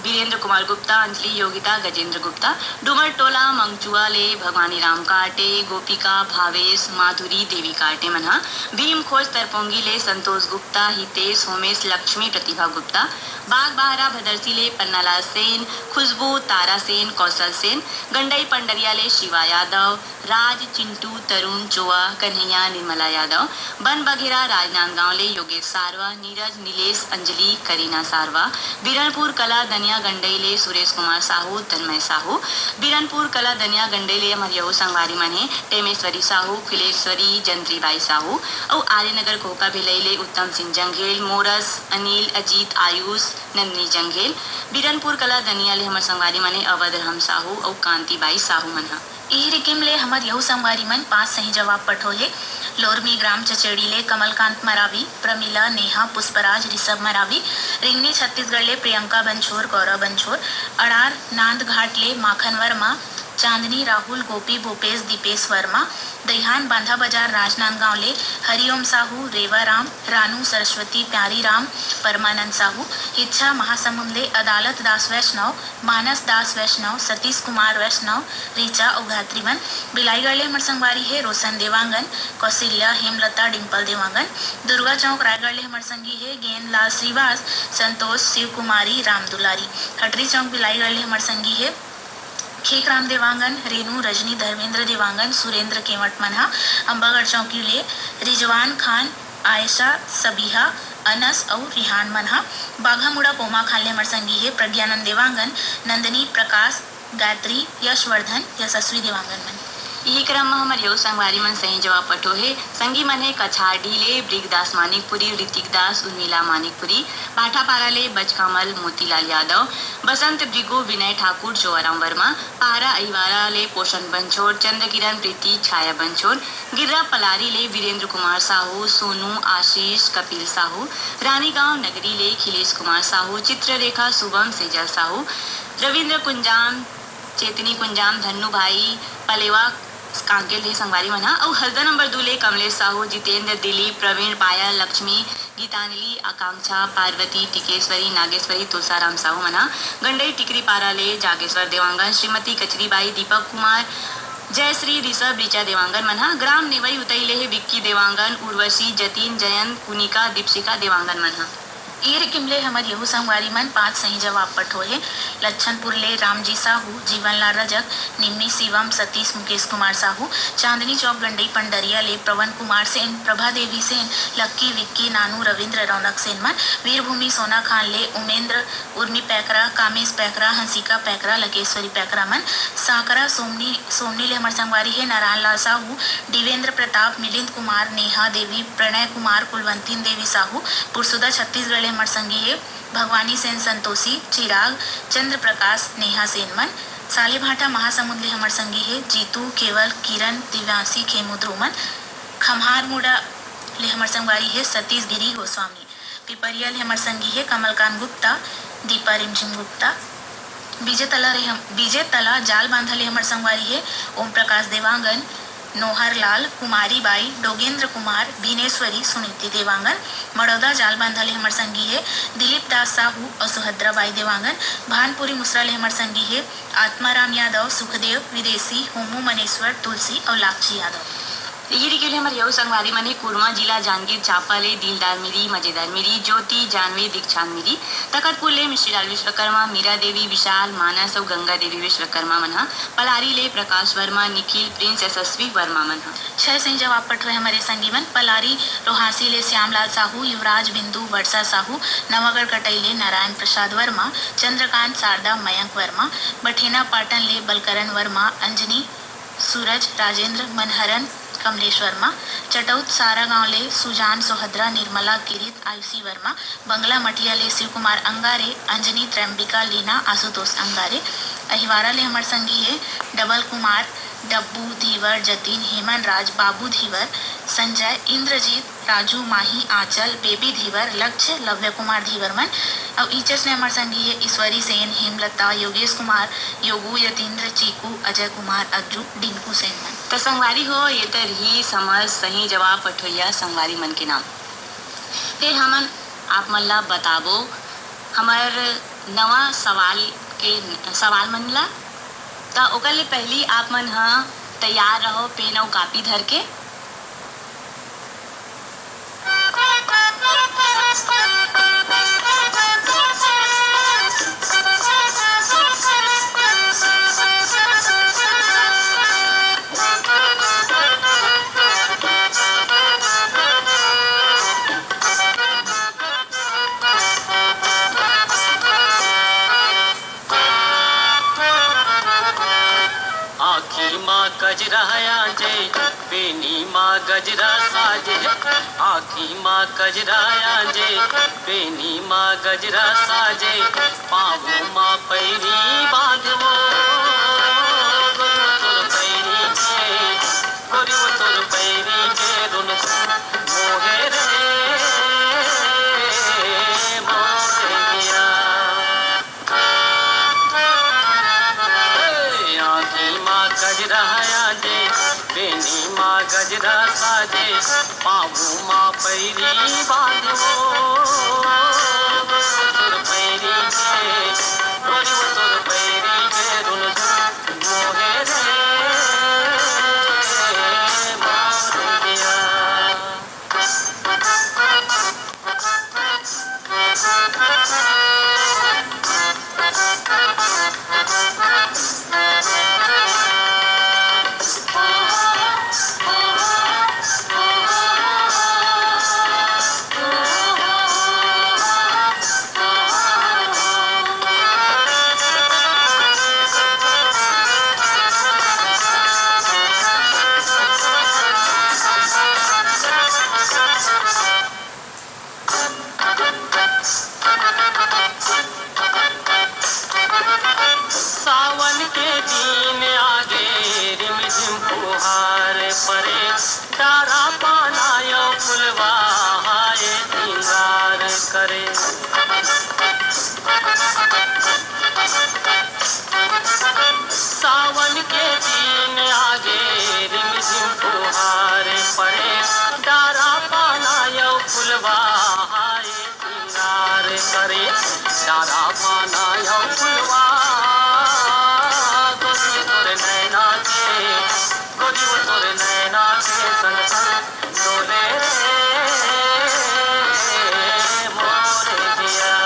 वीरेंद्र कुमार गुप्ता, अंजलि, योगिता, गजेंद्र गुप्ता, डूमर टोला मंगचुआ ले भगवानी राम काटे, गोपिका, भावेश, माधुरी, देवी काटे मन ह। भीम खोज तरपोंगी ले संतोष गुप्ता, हितेश, होमेश, लक्ष्मी, प्रतिभा गुप्ता, बाग बहरा भदरसी ले पन्नालाल सेन, खुशबू, तारा सेन, कौशल सेन, गंडई पंडरिया ले शिवा यादव, राज, चिंटू, तरुण, चोआ, कन्हैया, निर्मला यादव, बन बघेरा, राजनांदगांव ले योगेश सारवा, नीरज, नीलेश, अंजलि, करीना सारवा, बिरनपुर कला दनिया गंडई ले सुरेश कुमार साहू, तन्मय साहू, बिरनपुर कला दनिया गंडई ले हमर यहू संगवारी मन हे टेमेश्वरी साहू, खिलेश्वरी, जंत्रीबाई साहू, अउ आर्यनगर कोहका भिलई ले उत्तम सिंह जंघेल, मोरस, अनिल, अजीत, आयुष, नंदिनी जंघेल। बिरनपुर कला दनिया ले हमर संगवारी मन हे अवध राम साहू अउ कांतिबाई साहू मन ह। इही रिकिम ले हमर यहू संगवारी मन पांच सही जवाब पठो हे। लोरमी ग्राम चचेड़ी ले कमलकांत मरावी, प्रमिला, नेहा, पुष्पराज, ऋषभ मरावी, रिंगनी छत्तीसगढ़ ले प्रियंका बंछोर, गौरव बंछोर, अड़ार नांदघाट ले माखन वर्मा, चांदनी, राहुल, गोपी, भूपेश, दीपेश वर्मा, दईहान बांधा बाजार राजनांदगांव ले हरिओम साहू, रेवा राम, रानू, सरस्वती, प्यारी राम, परमानंद साहू, इच्छा महासमुंद ले अदालत दास वैष्णव, मानस दास वैष्णव, सतीश कुमार वैष्णव, ऋचा अउ गायत्री मन। बिलाईगढ़ ले हमर संगवारी हे रोशन देवांगन, कौशल्या, हेमलता, डिंपल देवांगन। दुर्गा चौक रायगढ़ ले हमर संगी हे गेंदलाल श्रीवास, संतोष, शिव कुमारी, राम दुलारी। हटरी चौक बिलाईगढ़ ले हमर संगी हे खेकराम देवांगन, रेनू, रजनी, धर्मेंद्र देवांगन, सुरेंद्र केवट मन ह। अम्बागढ़ चौकी ले रिजवान खान, आयशा, सबिहा, अनस अउ रिहान मन ह। बाघामुड़ा कोमाखान ले हमर संगी हे प्रज्ञानंद देवांगन, नंदिनी, प्रकाश, गायत्री, यशवर्धन, यशस्वी देवांगन मन। इही क्रम म हमर यउ संगवारी मन सही जवाब पठो हे। संगी मन हे कछारडीह ले ब्रिगदास मानिकपुरी, ऋतिक दास, उर्मिला मानिकपुरी, भाटापारा ले बचकामल मोतीलाल यादव, बसंत ब्रिगो विनय ठाकुर, जोआराम वर्मा, पारा अहिवारा ले पोषण बंछोर, चंद्रकिरण प्रीति, छाया बंछोर, गिर्रा पलारी ले वीरेंद्र कुमार साहू, सोनू, आशीष, कपिल साहू, रानीगांव नगरी ले खिलेश कुमार साहू, चित्ररेखा, शुभम, सेजल साहू, रविंद्र कुंजाम, चेतनी कुंजाम, धन्नू भाई, पलेवा कांकेर ले संगवारी मन ह, अउ हरदा नंबर दू ले कमलेश साहू, जितेंद्र, दिलीप, प्रवीण, पायल, लक्ष्मी, गीतांजलि, आकांक्षा, पार्वती, टिकेश्वरी, नागेश्वरी, तुलसाराम साहू मन ह। गंडई टिकरी पारा ले जागेश्वर देवांगन, श्रीमती कचरीबाई, दीपक कुमार, जयश्री, ऋषभ, ऋचा देवांगन मन ह। ग्राम नेवई उतई ले हे विक्की देवांगन, उर्वशी, जतिन, जयंत, कुनिका, दीपशिका देवांगन मन ह। ईर किमले हमर यहू संगवारी मन पांच सही जवाब पठो हे। लच्छनपुर ले रामजी साहू, जीवनलाल रजक, निम्मी शिवम, सतीश, मुकेश कुमार साहू, चांदनी चौक गंडई पंडरिया ले पवन कुमार सेन, प्रभा देवी सेन, लक्की, विक्की, नानू, रविंद्र, रौनक सेन मन, वीरभूमि सोनाखान ले उमेंद्र, उर्मी पैकरा, कामेश पैकरा, हंसिका पैकरा, लकेश्वरी पैकरा मन, सांकरा सोमनी, सोमनी ले हमर संगवारी हे नारायण लाल साहू, दिवेंद्र प्रताप, मिलिंद कुमार, नेहा देवी, प्रणय कुमार, कुलवंतीन देवी साहू, पुरसुदा छत्तीसगढ़ ले हमर संगी हे भगवानी सेन, संतोषी, चिराग, चंद्र प्रकाश, नेहा सेन मन, सालीभाटा महासमुंद ले हमर संगी हे जीतू, केवल, किरण, दिव्यांशी, खेमू, ध्रुव मन, खम्हारमुड़ा ले हमर संगवारी हे सतीश गिरी गोस्वामी, पिपरिया ले हमर संगी हे कमलकांत गुप्ता, दीपा रिमझिम गुप्ता, बीजेतला ले हम, बीजेतला जालबांधा ले हमर संगवारी हे ओम प्रकाश देवांगन, नोहर लाल, कुमारी बाई, डोगेंद्र कुमार, भिनेश्वरी, सुनीति देवांगन, मड़ौदा जालबांधा ले हमर संगी हे दिलीप दास साहू अउ सुभद्रा बाई देवांगन, भानपुरी मुसरा ले हमर संगी हे आत्माराम यादव, सुखदेव, विदेशी, होमू मनेश्वर, तुलसी अउ लाक्षी यादव। इही रीके ले हमर यहू संगवारी मन हे कुरमा जिला जांजगीर चांपा ले दिलदार मिरी, मजेदार मिरी, ज्योति, जानवी, दीक्षांत मिरी, तखतपुर ले मिश्रीलाल विश्वकर्मा, मीरा देवी, विशाल, मानस अउ गंगा देवी विश्वकर्मा मन ह, पलारी ले प्रकाश वर्मा, निखिल, प्रिंस, यशस्वी वर्मा मन ह। छह सही जवाब पठोए हमर ये संगी मन, पलारी रोहासी ले श्यामलाल साहू, युवराज, बिंदु, वर्षा साहू, नवागढ़ कटई ले नारायण प्रसाद वर्मा, चंद्रकांत, शारदा, मयंक वर्मा, बठेना पाटन ले बलकरण वर्मा, अंजनी, सूरज, राजेंद्र, मनहरन, कमलेश वर्मा, चटौत सारा गांव ले सुजान, सोहद्रा, निर्मला, किरित, आयुषी वर्मा, बंगला मठिया ले शिव कुमार अंगारे, अंजनी, त्रैम्बिका, लीना, आशुतोष अंगारे, अहिवारा ले हमर संगी हे डबल कुमार, डब्बू, धीवर, जतिन, हेमन राज, बाबू धीवर, संजय, इंद्रजीत, राजू, माही, आंचल, बेबी धीवर, लक्ष्य, लव्य कुमार धीवर मन। अउ ईचस ले हमर संगी हे ईश्वरी सेन, हेमलता, योगेश कुमार, योगू, यतीन्द्र, चीकू, अजय कुमार, अज्जू, डिंकू सेन मन। त संगवारी हो, ये त रही हमर सही जवाब पठोइया संगवारी मन के नाम। फेर हमन आप मन ला बताबो हमर नवा सवाल के, सवाल मन ला। त ओकर ले पहिली आप मन ह तैयार रहो पेन अउ कापी धर के। आँखी मा गजरा आंजे, बेनी मा गजरा साजे। आँखी मा गजरा आंजे, बेनी मा गजरा साजे। पाँव मा पैरी बांधवो, गोरी वो तोर पैरी के, गोरी वो तोर पैरी के रुन मोहे रे, मोहे दिया। ए, आँखी मा गजरा आंजे, बेनी मा गजरा साजे, पाँव मा पैरी बांधवो, तोर पैरी के, गोरी वो तोर पैरी के रुन मोहे रे, मोहे दिया। दिन आगे रिमझिम फुहार परे, डारा पाना अउ फुलवा हाय सिंगार करे। सावन के दिन आगे रिमझिम फुहार परे, डारा पाना अउ फुलवा हाय सिंगार करे, डारा पाना अउ फुलवा। गोरी तोर नैना के, गोरी वो तोर नैना के संग संग डोले रे मोर जिया।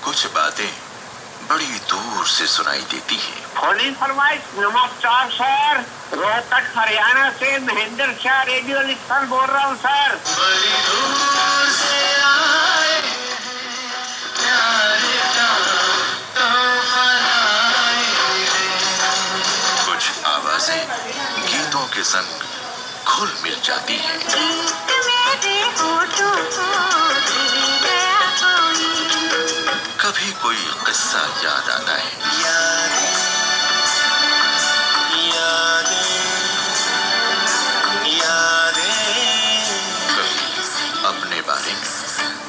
कुछ बातें बड़ी दूर से सुनाई देती हैं। फोन इन फरमाइश। नमस्कार सर, रोहतक हरियाणा से महेंद्र शाह रेडियो लिस्टर बोल रहा हूँ सर। बड़ी दूर से आए हैं, प्यारे का तोहफा लाए हैं। कुछ आवाजें गीतों के संग घुल मिल जाती हैं। गीत मेरे होठों को दे गया कोई। कभी कोई किस्सा याद आता है। यादें, यादें, यादें। कभी अपने बारे में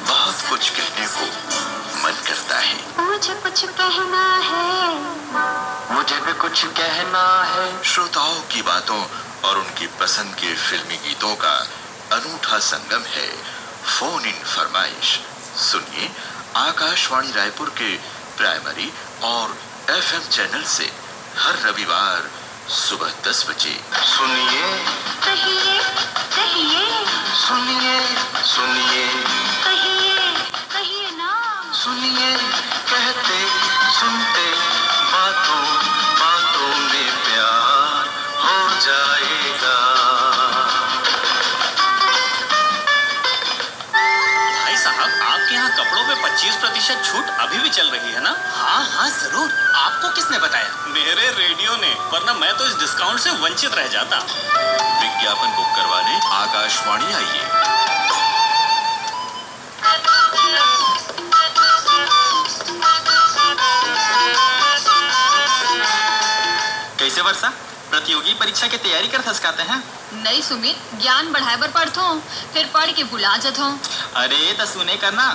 बहुत कुछ कहने को मन करता है। मुझे कुछ कहना है। मुझे भी कुछ कहना है। श्रोताओं की बातों और उनकी पसंद के फिल्मी गीतों का अनूठा संगम है फोन इन फरमाइश। सुनिए आकाशवाणी रायपुर के प्राइमरी और एफएम चैनल से हर रविवार सुबह दस बजे। सुनिए। कहिए, कहिए। सुनिए, सुनिए। कहिए, कहिए ना। सुनिए, कहते सुनते बातों बातों में प्यार हो जाएगा। भाई साहब, आपके यहाँ कपड़ों पे पच्चीस प्रतिशत छूट अभी भी चल रही है ना? हाँ, हाँ, जरूर। आपको किसने बताया? मेरे रेडियो ने, वरना मैं तो इस डिस्काउंट से वंचित रह जाता। विज्ञापन बुक करवाने आकाशवाणी आइए। कैसे वर्षा, प्रतियोगी परीक्षा के तैयारी करत हस का तैं? नहीं सुमित, ज्ञान बढ़ाए बर पढ़थों, फिर पढ़ के भुला जथों। अरे त सुने कर ना।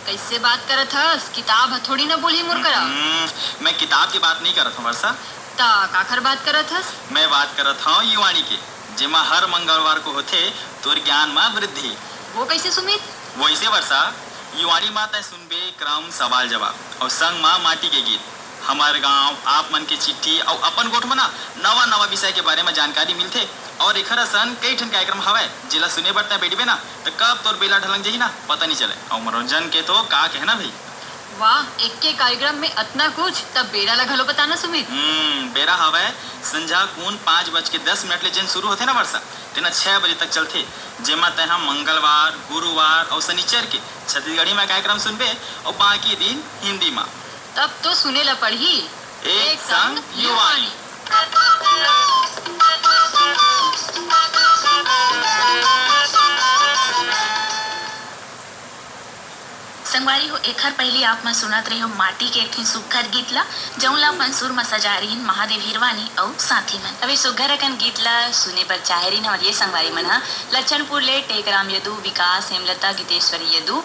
कैसे बात करत हस? किताब ह थोड़ी ना बोलही मोर करा। हम्म, मैं किताब के बात नहीं करत हूँ वर्षा। त काखर बात करत हस? मैं बात करत हूँ युवाणी के, जेमा हर मंगलवार को होथे तोर ज्ञान मा वृद्धि। वो कैसे सुमित? वैसे वर्षा, युवाणी मा तैं सुनबे क्रम सवाल जवाब अउ संग मा माटी के गीत, हमर गांव, आप मन के चिट्ठी अउ अपन गोठ म ना नवा नवा विषय के बारे म जानकारी मिलथे। अउ एखर असन कई ठन कार्यक्रम हवय, जेला सुने बर तैं बइठबे ना, त कब तोर बेला ढलक जही ना, पता नइ चलय। अउ मनोरंजन के तो का कहना भई। वाह, एक्के कार्यक्रम में अतना कुछ, तब बेरा ला घलो बताना सुमित। हम्म, बेरा हवय संझा कुन पाँच बज के दस मिनट ले जेन शुरू होथे ना वर्षा, तेन छह बजे तक चलथे, जेमा तैं ह मंगलवार, गुरुवार अउ शनिचर के छत्तीसगढ़ी में कार्यक्रम सुनबे अउ बाकी दिन हिंदी मा। तब तो सुने ला पड़ही। एक संग युवाणी। संगवारी हो, एखर पहिली आप मन सुनत रहे हो माटी के एक ठिन सुग्घर गीत ला, जऊन ला अपन सुर म सजाए रहिन महादेव हिरवानी अउ साथी मन। अब ए सुग्घर अकन गीत ला सुने बर चाहे रहिन हमर ये संगवारी मन ह लक्षणपुर ले टेकराम यदु, विकास, हेमलता, गीतेश्वरी यदु,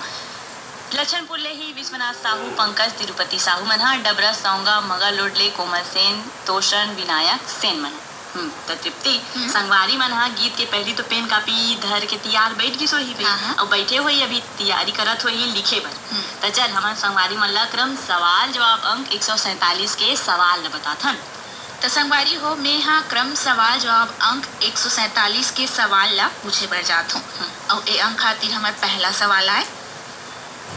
लक्षणपुर ले ही विश्वनाथ साहू, पंकज, तिरुपति साहू मन ह, डबरा सौंगा, मगलोड ले कोमल सेन, तोषण, विनायक सेन मन। हम्म, त तृप्ति, हम्म। संगवारी मन ह गीत के पहिली तो पेन कापी धर के तियार बइठ गिस होही बे, हाँ, हाँ। अउ बइठे होही, अभी तियारी करत होही लिखे बर। हम्म। त चल, हमन संगवारी मन ल क्रम सवाल जवाब अंक एक सौ सैंतालीस के सवाल ल बताथन। त संगवारी हो, मेंह क्रम सवाल जवाब अंक एक सौ सैंतालीस के सवाल ल पूछे बर जात हों। हम्म। अउ ए अंक खातिर हमर पहला सवाल आय,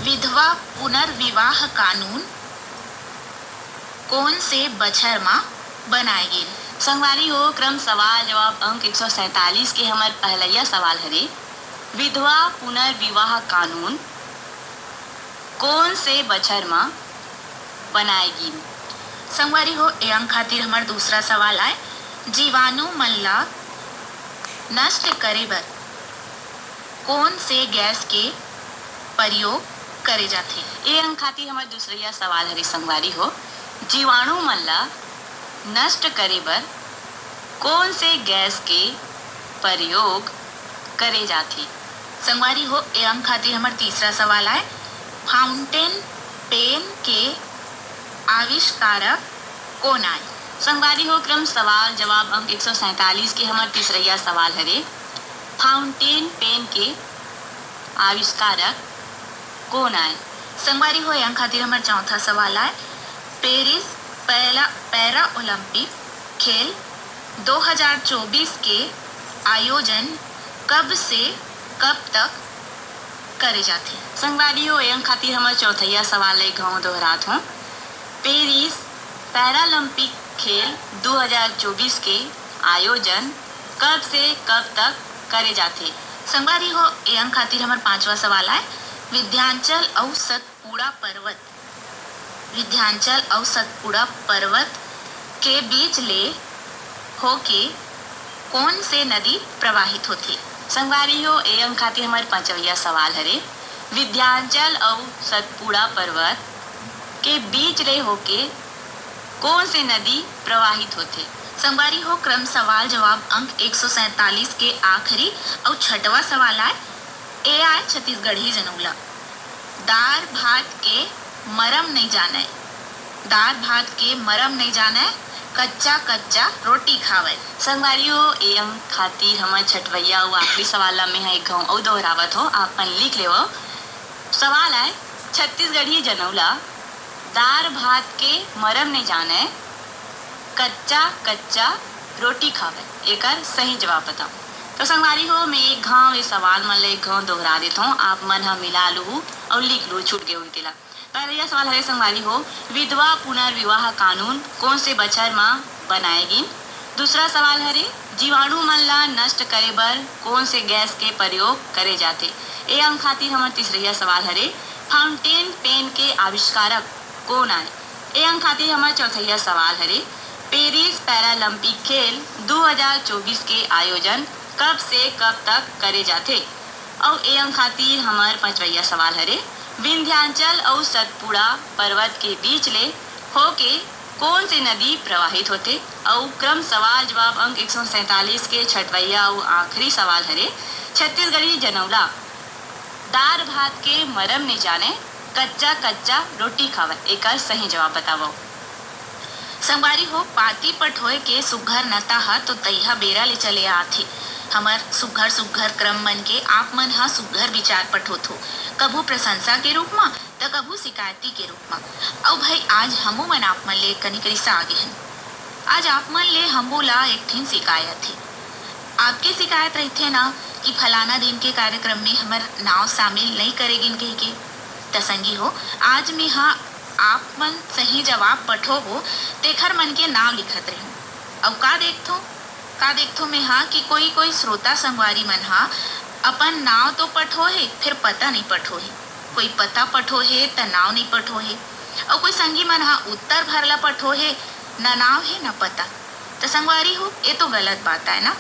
विधवा पुनर्विवाह कानून कोन से बछर म बनाए गिन? संगवारी हो, क्रम सवाल जवाब अंक एक सौ सैंतालीस के हमर पहलैया सवाल हरे, विधवा पुनर्विवाह कानून कोन से बछर म बनाए गिन? संगवारी हो, ए अंक खातिर हमर दूसरा सवाल आय, जीवाणु मन ला नष्ट करे बर कोन से गैस के प्रयोग करे जाथे? ए अंक खातिर हमर दूसरइया सवाल हरे संगवारी हो, जीवाणु मन ला नष्ट करे बर कोन से गैस के प्रयोग करे जाथे? संगवारी हो, ए अंक खातिर हमर तीसरा सवाल आय, फाउंटेन पेन के आविष्कारक कोन आय? संगवारी हो, क्रम सवाल जवाब अंक एक सौ सैंतालीस के हमर तीसरइया सवाल हरे, फाउंटेन पेन के आविष्कारक कोन आय? संगवारी हो, ए अंक खातिर हमर चौथा सवाल आय, पेरिस पैला-, पैरा ओलंपिक खेल दो हज़ार चौबीस के आयोजन कब से कब तक करे जाथे? संगवारी हो, ए अंक खातिर हमर चौथइया सवाल एक घांव दोहरात हों, पेरिस पैरालंपिक खेल दो हज़ार चौबीस के आयोजन कब से कब तक करे जाथे? संगवारी हो, ए अंक खातिर हमर पांचवा सवाल आय, विंध्याचल अउ सतपुड़ा पर्वत, विंध्याचल अउ सतपुड़ा पर्वत के बीच ले होके कोन से नदी प्रवाहित होथे? संगवारी हो, ए अंक खातिर हमर पांचवइया सवाल हरे, विंध्याचल अउ सतपुड़ा पर्वत के बीच ले होके कोन से नदी प्रवाहित होथे? संगवारी हो, क्रम सवाल जवाब अंक एक सौ सैंतालीस के आखिरी अउ छठवा सवाल आय, ए आय छत्तीसगढ़ी जनउला, दार भात के मरम नइ जानय, दार भात के मरम नइ जानय, कच्चा कच्चा रोटी खावय। संगवारी हो, ए अंक खातिर हमर छठवइया अउ आखिरी सवाल ला मेंह एक घांव अउ दोहरावत हों, आप मन लिख लेवव। सवाल आय, छत्तीसगढ़ी जनउला दार भात के मरम नइ जानय, कच्चा कच्चा रोटी खावय, एकर सही जवाब बताव। तो संगवारी हो, मैं एक घांव ए सवाल मन ल एक घांव दोहरा देथों, आप मन ह मिला लुहू अउ लिख लुहू, छूट गे होही तेला। पहलइया सवाल हरे संगवारी हो, विधवा पुनर्विवाह कानून कोन से बछर म बनाए गिन? दूसरा सवाल हरे, जीवाणु मन ला नष्ट करे बर कोन से गैस के प्रयोग करे जाथे? ए अंक खातिर हमर तीसरइया सवाल हरे, फाउंटेन पेन के आविष्कारक कोन आय? ए अंक खातिर हमर चौथइया सवाल हरे, पेरिस पैरालंपिक खेल दो हज़ार चौबीस के आयोजन कब से कब तक करे जाथे? अउ ए अंक खातिर हमर पांचवइया सवाल हरे, विंध्याचल अउ सतपुड़ा पर्वत के बीच ले होके कोन से नदी प्रवाहित होथे? अउ क्रम सवाल जवाब अंक एक सौ सैंतालीस के छठवइया अउ आखिरी सवाल हरे, छत्तीसगढ़ी जनउला दार भात के मरम नइ जानय, कच्चा कच्चा रोटी खावय, एकर सही जवाब बतावव। संगवारी हो, पाती पठोय के सुग्घर नता ह तो तइहा बेरा ले चले आत हे। हमर सुग्घर सुग्घर क्रम मन के आप मन ह सुग्घर विचार पठोथो, कभू प्रशंसा के रूप म, त कभू शिकायती के रूप म। अउ भाई, आज हमू मन आप मन ले कनिक रिसा आगे हन। आज आप मन ले हमू ला एक ठिन शिकायत हे। आपके शिकायत रहिथे ना कि फलाना दिन के कार्यक्रम में हमर नाव शामिल नइ करे गिन कहिके। त संगी हो, आज मेंहा आप मन सही जवाब पठोहू, तेखर मन के नाव लिखत रहिहूं। अउ का देखथों, का देखथों मेंहा कि कोई-कोई श्रोता संगवारी मन हा अपन नाव तो पठोहे, फेर पता नइ पठोहे। कोई पता पठोहे, त नाव नइ पठोहे। अउ कोई संगी मन हा उत्तर भर ला पठोहे, न नाव हे, न पता। त संगवारी हो, ए तो गलत बात आय ना?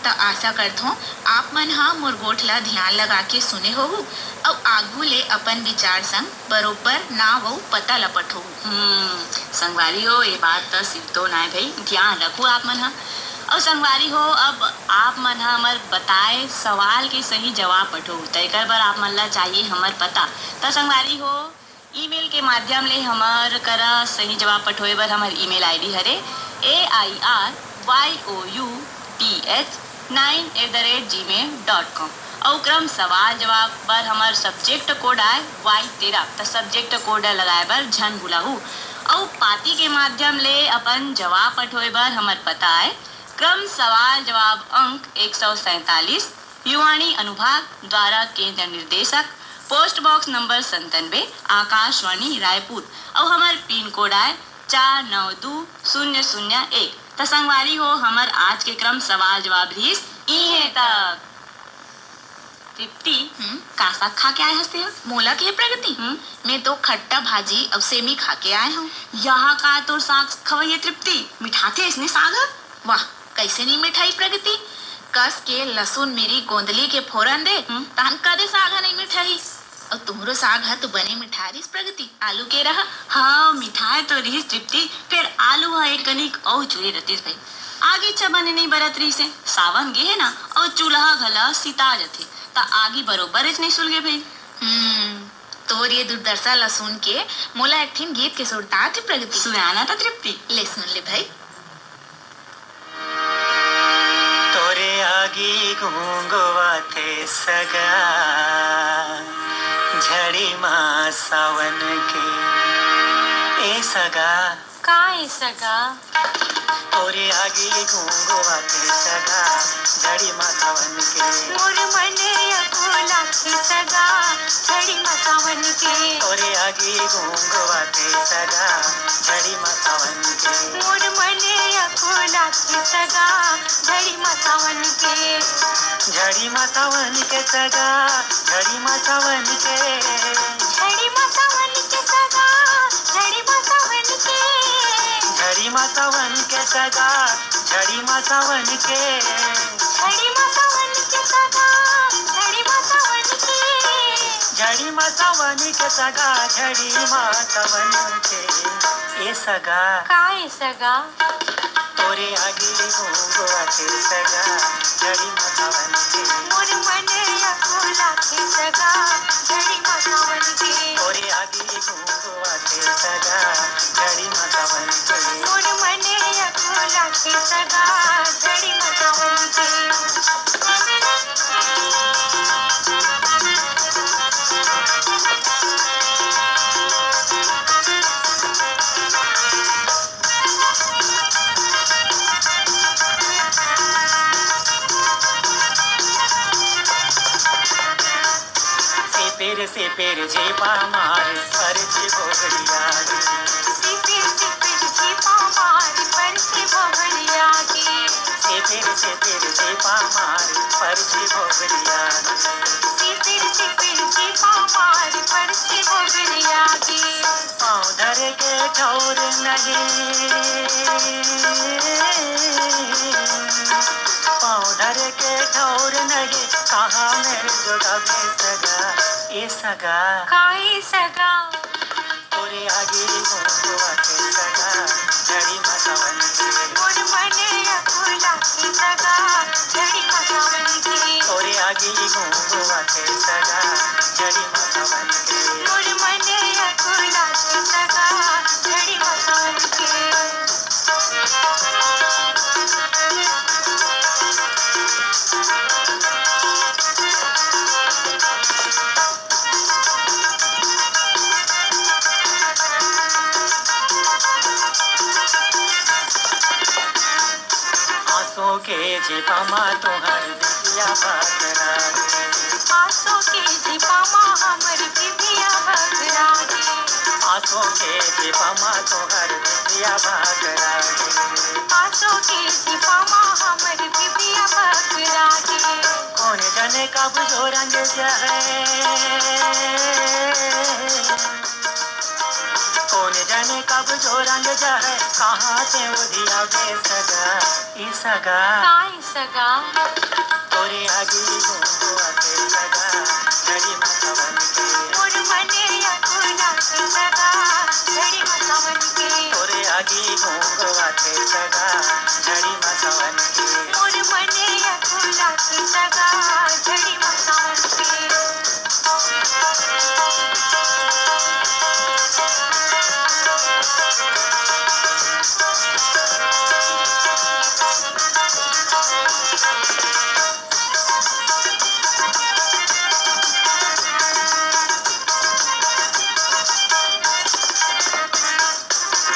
त आशा करथों, आप मन ह मोर गोठ ल धियान लगा के सुने होहू अउ आघू ले अपन विचार संग बरोबर नाव अउ पता ल पठोहू। हम्म, संगवारी हो, ए बात त सिरतोन आय भई, धियान रखहू आप मन ह। अउ संगवारी हो, अब आप मन ह हमर बताए सवाल के सही जवाब पठोहू, त एकर बर आप मन ल चाहिए हमर पता। त संगवारी हो, ईमेल के माध्यम ले हमर करा सही जवाब पठोए बर हमर ईमेल आईडी हरे A I R Y O U T H nine at the rate gmail dot com। अउ क्रम सवाल जवाब बर हमर सब्जेक्ट कोड आय वाई तेरह, त सब्जेक्ट कोड लगाए बर झन भुलाहू। अउ पाती के माध्यम ले अपन जवाब पठोए बर हमर पता आय क्रम सवाल जवाब अंक एक सौ सैंतालीस, युवाणी अनुभाग, द्वारा केंद्र निर्देशक, पोस्ट बॉक्स नंबर संतानबे, आकाशवाणी रायपुर, अउ हमर पिन कोड आय चार नौ दू शून्य शून्य एक। त संगवारी हो, हमर आज के क्रम सवाल जवाब रिहिस इहें तक। तृप्ति, हम्म? का साग खा के आए हस तें? मोला के प्रगति? हम्म? मैं तो खट्टा भाजी अउ सेमी खा के आए हूँ। यहा का तोर साग खवई ए तृप्ति? मिठाथे अइसने साग ह? वाह, कइसे नइ मिठाही प्रगति? कस के लसुन, मिरी, गोंदली के फोरन दे, हम्म। तहन कदे साग ह नइ मिठाही। अउ तुंहरो साग ह तो बने मिठाय रिहिस प्रगति, आलू के रहा। हाँ, मिठाय तो रिहिस तृप्ति, फेर आलू ह एक कनिक अउ चुरे रतिस भई। आगी अच्छा बने नइ बरत रिहिस हे। सावन गे हे ना, अउ चूल्हा घला सिता जथे, त आगी बरोबरेच नइ सुलगे भई। हम्म, तोर ये दुर्दशा ल सुन के मोला एक ठिन गीत के सुरता आथे प्रगति। सुना ना त तृप्ति। ले सुन ले भई। तोरे आगी घुंघवाथे सगा, झड़ी मा सावन के। ए सगा। का ए सगा? तोरे आगी घुंघवाथे सगा, झड़ी मा सावन के। मोर मन अकुलाथे सगा, झड़ी मा सावन के। तोरे आगी घुंघवाथे सगा, झड़ी मा सावन के। मोर मन अकुलाथे सगा, झड़ी मा सावन के। झड़ी मा सावन के सगा, झड़ी मा सावन के। झड़ी मा सावन के सगा, झड़ी मा सावन के। झड़ी मा सावन के सगा, झड़ी मा सावन के। झड़ी मा सावन के सगा, झड़ी मा सावन के। झड़ी मा सावन के सगा, झड़ी मा सावन के। ए सगा। का ए सगा? तोरे आगी घुंघवाथे सगा, झड़ी मा सावन के। मोर मन अकुलाथे सगा, झड़ी मा सावन के। तोरे आगी घुंघवाथे सगा, झड़ी मा सावन के। मोर मन अकुलाथे सगा, झड़ी मा सावन के। सिपिर सिपिर झीपा मार, परछी भोगरिया गे। सिपिर सिपिर झीपा मार, परछी भोगरिया गे। सिपिर सिपिर झीपा मार, परछी भोगरिया गे। सिपिर सिपिर झीपा मार, परछी भोगरिया गे। पाँव धरे के ठौर नहीं, पाँव धरे के ठौर नहीं, कहाँ में जोगाबे सगा, ए सगा। का ए सगा? तोरे आगी घुंघवाथे सगा, झड़ी मा सावन के। मोर मन अकुलाथे सगा, झड़ी मा सावन के। तोरे आगी घुंघवाथे सगा, झड़ी मा सावन के। मोर मन अकुलाथे सगा, झड़ी मा सावन के। आंसू के झीपा मा तुंहर बिबिया बगरा गे। आंसू के झीपा मा हमर बिबिया बगरा गे। आंसू के झीपा मा तुंहर बिबिया बगरा गे। आंसू के झीपा मा हमर बिबिया बगरा गे। कोन जने कब जो रंग जहै, कोन जने कब जो रंग जहै, कहाँ तें उधियाबे सगा, ए सगा। का ए सगा? तोरे आगी घुंघवाथे सगा, झड़ी मा सावन के। मोर मन अकुलाथे सगा, झड़ी मा सावन के। तोरे आगी घुंघवाथे सगा, झड़ी मा सावन के। मोर मन अकुलाथे सगा, झड़ी मा सावन के।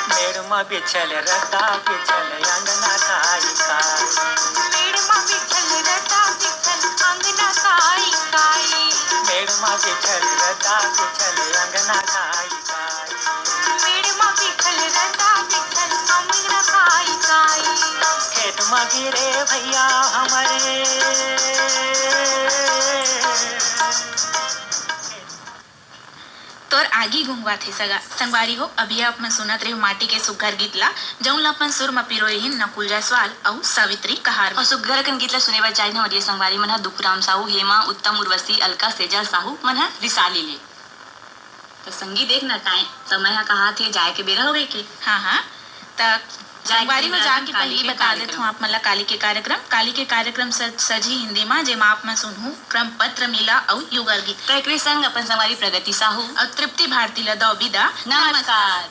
मेड़ म बिछल रद्दा बिछल अंगना काई काई। मेड़ म बिछल रद्दा बिछल अंगना काई काई। मेड़ म बिछल रद्दा बिछल अंगना काई काई। मेड़ म बिछल रद्दा बिछल अंगना काई काई। मगिरे भैया हमरे। तोर आगी गुंगवाथे सगा। संगवारी हो, अभी आप मन सुनत रहे माटी के सुग्घर गीत ला, जउन ला अपन सुर म पिरोय रिहिन नकुल जायसवाल अउ सावित्री कहार। अउ सुग्घर अकन गीत ला सुने बर चाही हमर ये संगवारी मन ह दुखराम साहू, हेमा, उत्तम, उर्वशी, अलका, सेजल साहू मन ह रिसाली ले। त संगी देख न, टाइम, समय ह कहात हे, जाए के बेरा होगे के। हाँ, हाँ। त संगवारी हो, जाए के पहिली बता देत हूँ आप मन ला काली के कार्यक्रम। काली के कार्यक्रम सज-, सजही हिंदी मा, जेमा आप मन सुनहू क्रम पत्र, मिला अउ युगल गीत। त एकरे संग अपन संगवारी प्रगति साहू अउ तृप्ति भारती ला दव बिदा। नमस्कार।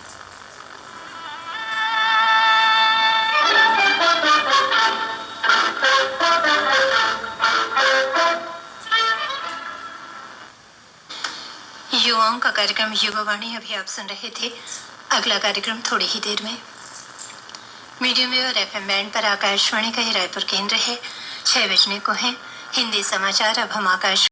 युवाओं का कार्यक्रम युवावाणी अभी आप सुन रहे थे। अगला कार्यक्रम थोड़ी ही देर में। मीडियम वेव और एफएम बैंड पर आकाशवाणी का ही रायपुर केंद्र है। छह बजने को है। हिंदी समाचार अब हम आकाश